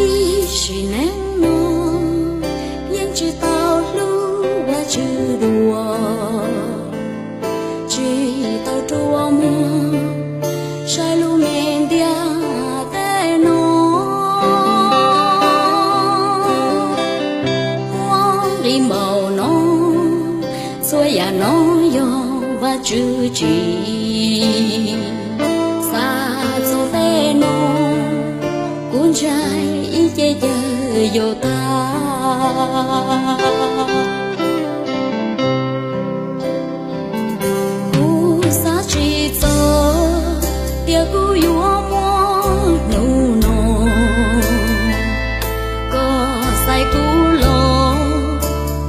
Ib sim neej no yeej tsis tau hlub Vajtswv dua, tsis tau rua muag saib lub me ntiaj teb no. Muaj nqi npaum no, txhua yam no yog Vajtswv tsim. Xav txog tej no, kuv ntshai ib ce cawg yuav tag. Kuv xav tsis txog tias kuv yuav muaj hnub no, koj xaiv kuv los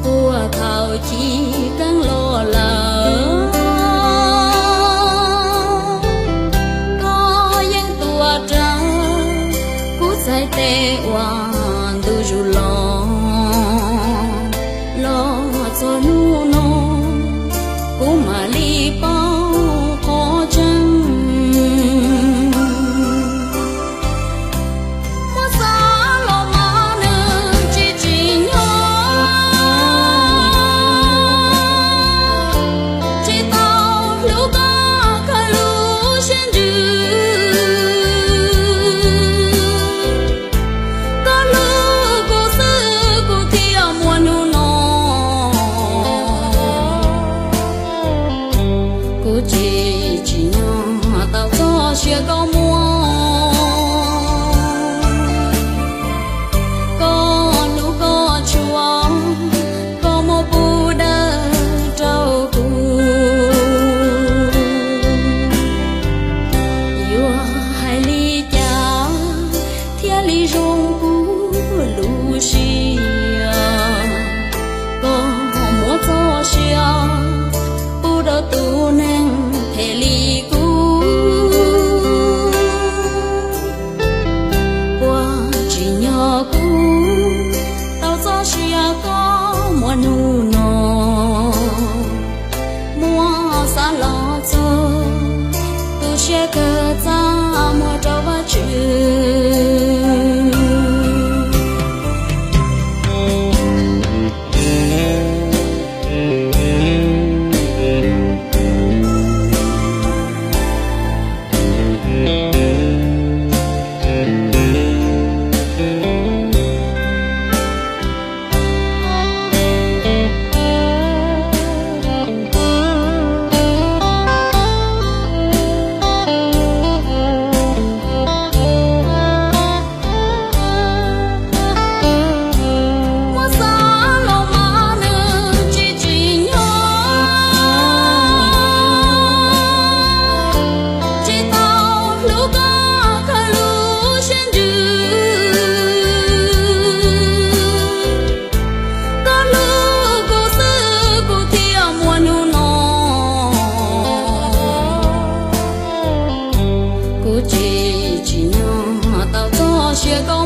puag thaum chiv keeb los lawm. Koj yeej tuav rawv kuv txhais tes uas ntu zus los, los txog hnub no kuv mam li paub qhov tseeb. Muab xav los mas nws tsis tsim nyog, tsis tau hlub koj kawg lub siab ntsws. Koj hlub kuv xwb kuv thiaj muaj hnub no. Kuv tsis tsim nyog tau txoj sia koj muaj, koj hlub koj tshua, koj muab pub dawb rau kuv. Yuav hais li cas thiaj li zoo kuv lub siab, koj muab txoj sia pub rau tus neeg phem li kuv. Puas tsim nyog kuv tau txoj sia koj muaj hnub no, muab xav los txog tu siab kawg txaj muag rau Vajtswv. Muab xav los mas nws tsis tsim nyog, tsis tau hlub koj kawg lub siab ntsws. Koj hlub kuv xwb kuv thiaj muaj hnub no. Kuv tsis tsim nyog tau txoj sia koj